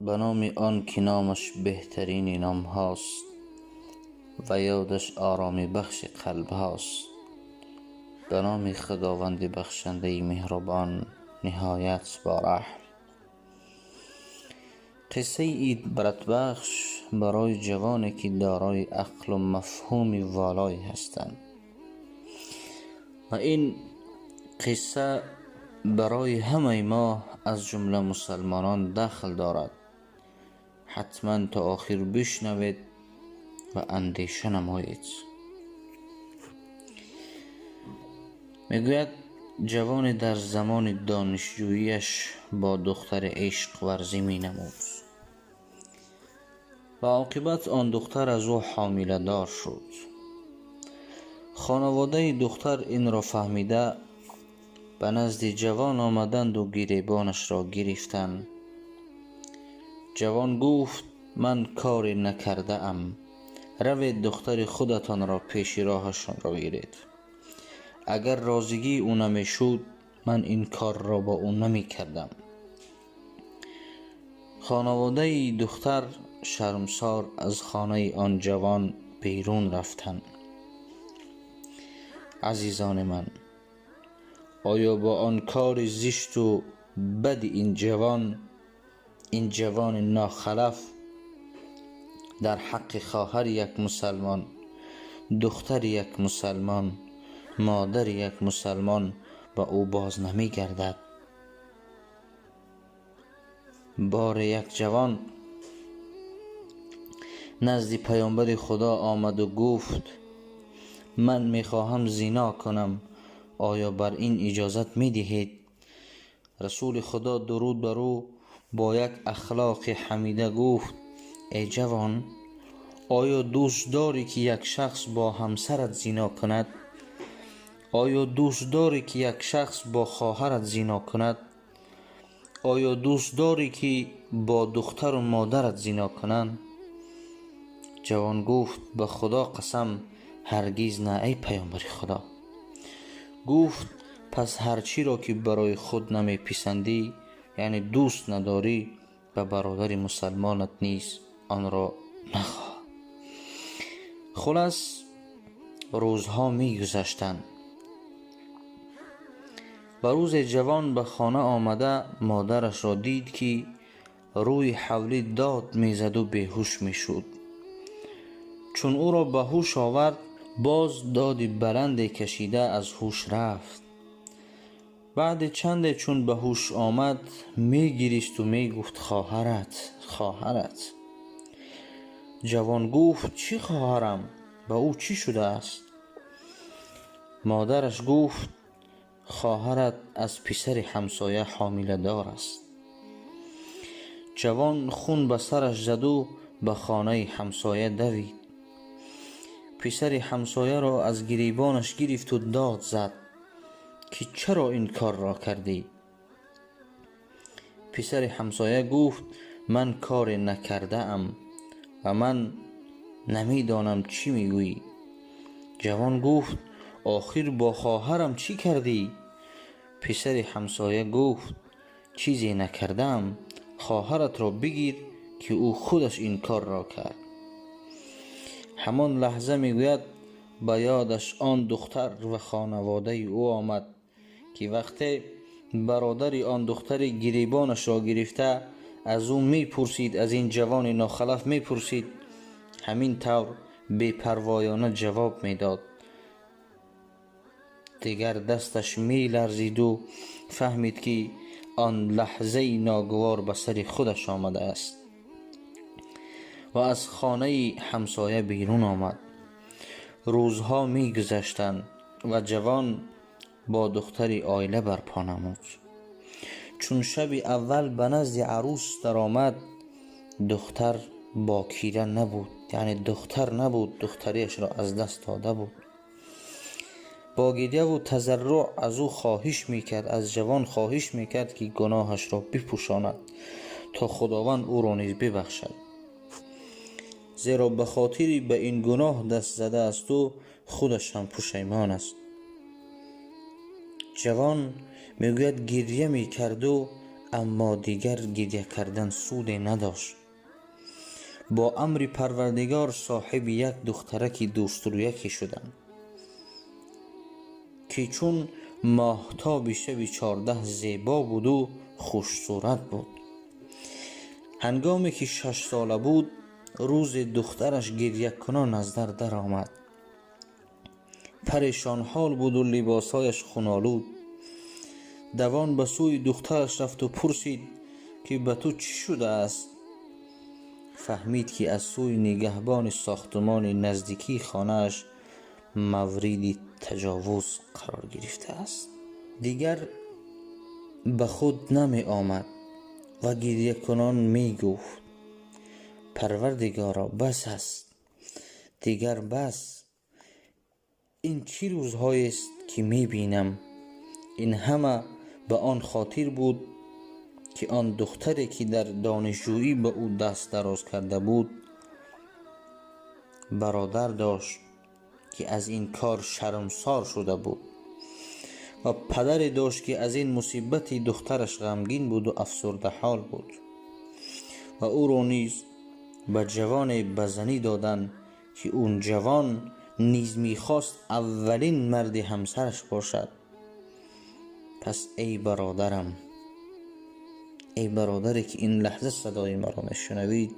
Ба номи он ки номаш беҳтарини номҳост ва ёдаш оромӣ бахши қалбҳост. Ба номи Худованди бахшандаи меҳрубон, ниҳоят бораҳм. Қиссаи ибратбахш барои ҷавоне ки дорои ақлу мафҳуми волое ҳастанд. Ва ин қисса барои ҳамаи мо аз ҷумла мусалмонон дахл дорад. Ҳатман то охир бишнавед ва андеша намоед. Мегӯяд ҷавоне дар замони донишҷӯияш бо духтари ишқ варзӣ менамуд ва оқибат он духтар аз ӯ ҳомиладор шуд. Хонаводаи духтар инро фаҳмида ба назди ҷавон омаданду гиребонашро гирифтанд. Ҷавон гуфт: ман коре накардаам, равед духтари худатонро пеши роҳашонро гиред. Агар розигии ӯ намешуд, ман ин корро бо ӯ намекардам. Хонаводаи духтар шармсор аз хонаи он ҷавон берун рафтанд. Азизони ман, оё бо он кори зишту бади ин ҷавони нохалаф дар ҳаққи хоҳари як мусалмон, духтари як мусалмон, модари як мусалмон ба ӯ боз намегардад? Боре як ҷавон назди паёмбари Худо омаду гуфт: ман мехоҳам зино кунам, оё бар ин иҷозат медиҳед? Расули Худо дуруд бар ӯ бо як ахлоқи ҳамида гуфт: эй ҷавон, оё дӯст дорӣ ки як шахс бо ҳамсарат зино кунад? Оё дӯст дорӣ ки як шахс бо хоҳарат зино кунад? Оё дӯст дорӣ ки бо духтару модарат зино кунанд? Ҷавон гуфт: ба Худо қасам, ҳаргиз на, эй паёмбари Худо. Гуфт: пас ҳар чиро ки барои худ намеписандӣ, яъне дӯст надорӣ, ба бародари мусалмонат низ онро нахоҳ. Хулас, рӯзҳо мегузаштанд ва рӯзе ҷавон ба хона омада модарашро дид ки рӯи ҳавлӣ дод мезаду беҳуш мешуд. Чун ӯро ба ҳуш овард, боз доди баланде кашида аз ҳуш рафт. Баъди чанде чун ба ҳуш омад, мегиристу мегуфт: хоҳарат, хоҳарат. Ҷавон гуфт: чӣ хоҳарам? Ба ӯ чӣ шудааст? Модараш гуфт: хоҳарат аз писари ҳамсоя ҳомиладор аст. Ҷавон хун ба сараш заду ба хонаи ҳамсоя давид. Писари ҳамсояро аз гиребонаш гирифту дод зад ки чаро ин корро кардӣ? Писари ҳамсоя гуфт: ман коре накардаам ва ман намедонам чӣ мегӯӣ. Ҷавон гуфт: охир бо хоҳарам чӣ кардӣ? Писари ҳамсоя гуфт: чизе накардаам, хоҳаратро бигир ки ӯ худаш ин корро кард. Ҳамон лаҳза, мегӯяд, ба ёдаш он духтар ва хонаводаи ӯ омад ки вақте бародари он духтари гиребонашро гирифта аз ӯ мепурсид, аз ин ҷавони нохалаф мепурсид, ҳамин тавр бепарвоёна ҷавоб медод. Дигар дасташ меларзиду фаҳмид ки он лаҳзаи ногувор ба сари худаш омадааст ва аз хонаи ҳамсоя берун омад. Рӯзҳо мегузаштанд ва ҷавон бо духтари оила барпо намуд. Чун шаби аввал ба назди арӯс даромад, духтар бокира набуд, яъне духтар набуд, духтариашро аз даст дода буд. Бо гиряву тазарруъ аз ӯ хоҳиш мекард, аз ҷавон хоҳиш мекард ки гуноҳашро бипӯшонад то Худованд ӯро низ бибахшад, зеро ба хотири ба ин гуноҳ даст задаасту худаш ҳам пушаймон аст. Ҷавон мегӯяд гирья мекарду Аммо дигар гиря кардан суде надошт. Бо амри Парвардигор соҳиби як духтараки дӯстрӯяке шудам, ки чун моҳтоби шаби 14 зебо буду хушсурат буд. Ҳангоме ки 6 сола буд, рӯзе духтараш гирякунон аз дар даромад. Парешонҳол буду либосҳояш хунолуд. Давон ба сӯи духтараш рафту пурсид, ки ба ту чӣ шудааст? Фаҳмид, ки аз сӯи нигаҳбони сохтумони наздикии хонааш мавриди таҷовуз қарор гирифтааст. Дигар ба худ намеомад ва гирякунон мегуфт: Парвардигоро, бас аст, дигар бас. Ин чӣ рӯзҳоест, ки мебинам? Ин ҳама ба он хотир буд, ки он духтаре, ки дар донишҷӯӣ ба ӯ даст дароз карда буд, бародар дошт, ки аз ин кор шармсор шуда буд ва падаре дошт, ки аз ин мусибати духтараш ғамгин буду афсурдаҳол буд ва ӯро низ ба ҷавоне ба занӣ доданд, ки он ҷавон низ мехост аввалин марди ҳамсараш бошад. Пас эй бародарам, эй бародаре, ки ин лаҳза садои маро мешунавид,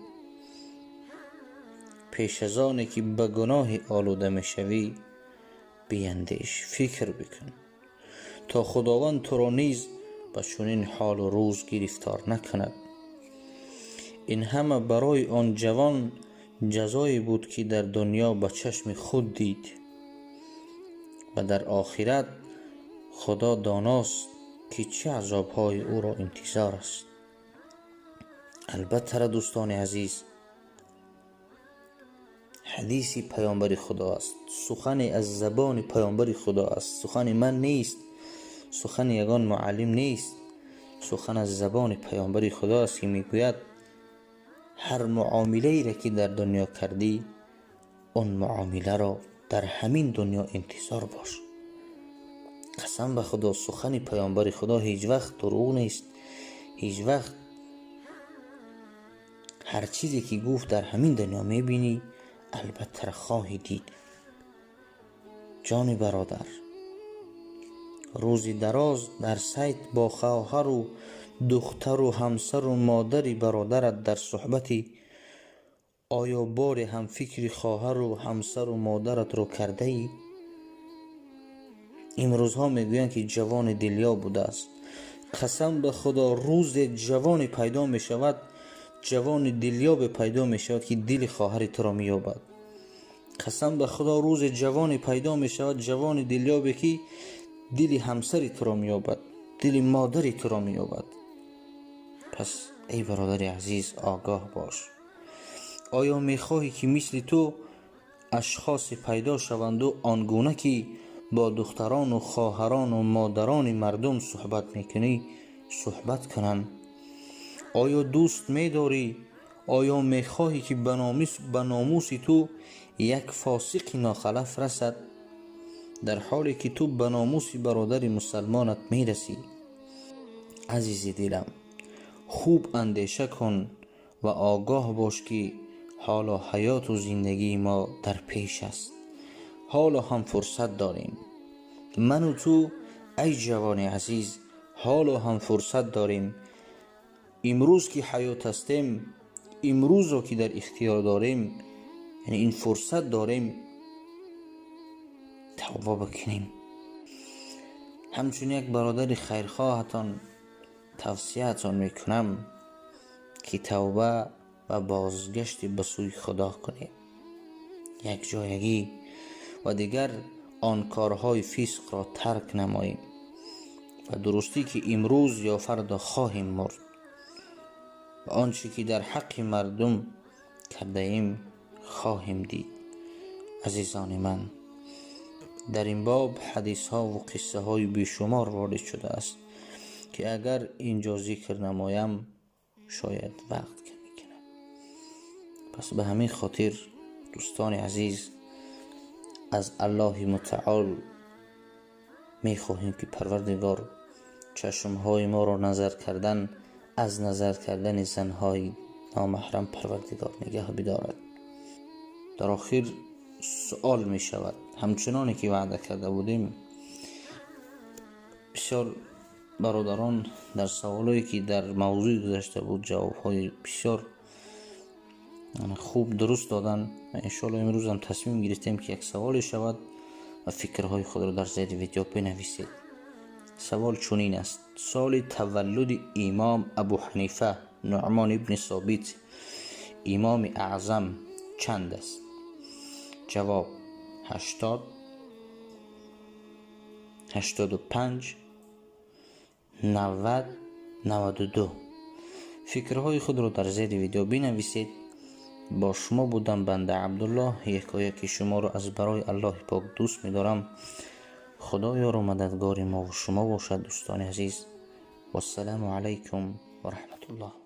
пеш аз оне ки ба гуноҳе олуда мешавӣ, биандеш, фикр бикун, то Худованд туро низ ба чунин ҳолу рӯз гирифтор накунад. Ин ҳама барои он ҷавон ҷазое буд, ки дар дунё ба чашми худ дид ва дар охират Худо доност, ки чӣ азобҳои ӯро интизор аст. Албатта, дӯстони азиз, ҳадиси паёмбари Худо аст, сухане аз забони паёмбари Худо аст, сухани ман нест, сухани ягон муаллим нест, сухан аз забони паёмбари Худо аст, ки мегӯяд: ҳар муомилаеро, ки дар дунё кардӣ, он муомиларо дар ҳамин дунё интизор бош. Қасам ба Худо, сухани паёмбари Худо ҳеҷ вақт дурӯғ нест, ҳеҷ вақт. Ҳар чизе, ки гуфт, дар ҳамин дунё мебинӣ, албатта хоҳӣ дид. Ҷони бародар, рӯзи дароз дар сайт бо хоҳару духтару ҳамсару модари бародарат дар суҳбатӣ, оё боре ҳам фикри хоҳару ҳамсару модаратро кардаӣ? Имрӯзҳо мегӯянд, ки ҷавони дилёб будааст. Қасам ба Худо, рӯзе ҷавоне пайдо мешавад, ҷавони дилёбе пайдо мешавад, ки дили хоҳари туро меёбад. Қасам ба Худо, рӯзе ҷавоне пайдо мешавад, ҷавони дилёбе, ки дили ҳамсари туро меёбад, дили модари туро меёбад. Пас эй бародари азиз, огоҳ бош. Оё мехоҳӣ, ки мисли ту ашхосе пайдо шаванду он гуна, ки бо духтарону хоҳарону модарони мардум суҳбат мекунӣ, суҳбат кунанд? Оё дӯст медорӣ? Оё мехоҳӣ, ки ба номуси ту як фосиқи нохалаф расад, дар ҳоле ки ту ба номуси бародари мусалмонат мерасӣ? Азизи дилам, хуб андеша кун ва огоҳ бош, ки ҳоло ҳаёту зиндагии мо дар пеш аст. Ҳоло ҳам фурсат дорем. Ману ту, ай ҷавони азиз, ҳоло ҳам фурсат дорем. Имрӯз ки ҳаёт ҳастем, имрӯзро ки дар ихтиёр дорем, яъне ин фурсат дорем, тавба бикунем. Ҳамчун як бародари хайрхоҳатон тавсияатон мекунам, ки тавба ва бозгашти ба сӯи Худо кунед якҷоягӣ ва дигар он корҳои фисқро тарк намоем. Ва дурустӣ, ки имрӯз ё фардо хоҳем мурд ва он чӣ ки дар ҳаққи мардум кардаем, хоҳем дид. Азизони ман, дар ин боб ҳадисҳо ва қиссаҳои бешумор ворид шудааст, ки агар инҷо зикр намоям, шояд вақт кам кунад. Пас ба ҳамин хотир, дӯстони азиз, аз Аллоҳи мутаол мехоҳем, ки Парвардигор чашмҳои моро назар кардан از نظر کردن زنهای نامحرم پروردگار نگه بدارد. در آخر سوال می شود، همچنانی که وعده کرده بودیم، بسیار برادران در سوالایی که در موضوع گذشته بود جوابهای بسیار خوب درست دادن. انشالله امروز هم تصمیم گرفتیم که یک سوال شود و فکرهای خود را در زیر ویدیو بنویسید. سوال چنین است: سال تولد امام ابو حنیفه نعمان ابن ثابت امام اعظم چند است؟ جواب: 80، 85، 90، 92. فکرهای خود را در زیر ویدیو بنویسید. با شما بودم بنده عبدالله. یکایک شما را از برای الله پاک دوست می‌دارم. خدایا رو مددگار ما و شما باشد. دوستان عزیز، والسلام علیکم و رحمت الله.